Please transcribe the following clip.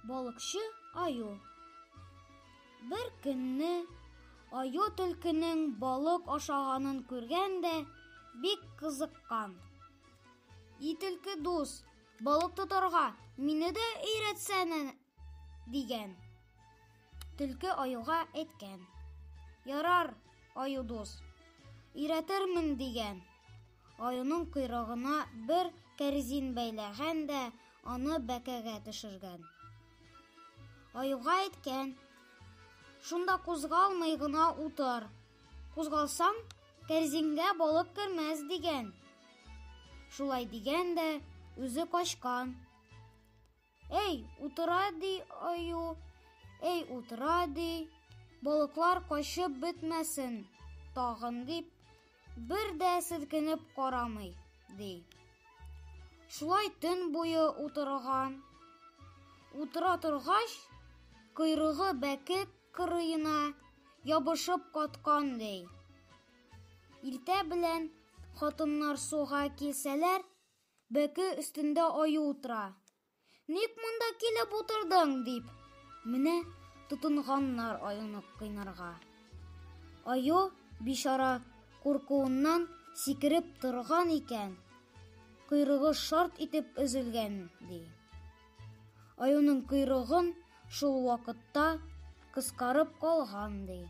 Балыкчы аю. Бер көнне аю төлкенең балык ашаганын күргән дә бик кызыккан. И төлке дус, балык тотарга мине дә өйрәтсәнә, дигән. Төлке аюга әйткән. Ярар, аю дус, өйрәтермен, дигән. Аюның койрыгына бер кәрзин бәйләгән дә аны бәкегә төшергән. Аюга әйткән, шунда кузгалмый гына утыр. Кузгалсаң, кәрзингә балык кермәс, дигән. Шулай дигән дә үзе качкан. Эй, утыра ди аю, эй, утыра ди, балыклар качып бетмәсен тагын дип, бер дә селкенеп карамый, ди. Шулай төн буе утырган. Утыра торгач, койрыгы бәке кырыена ябышып каткан, ди. Иртә белән хатыннар суга килсәләр, Бәке өстендә аю утыра. Ник монда килеп утырдың, дип, менә тотынганнар аюны кыйнарга. Аю, бичара, куркуыннан сикереп торган икән, койрыгы шарт итеп өзелгән, ди. Аюның койрыгын шул вакытта кыскарып калган, ди.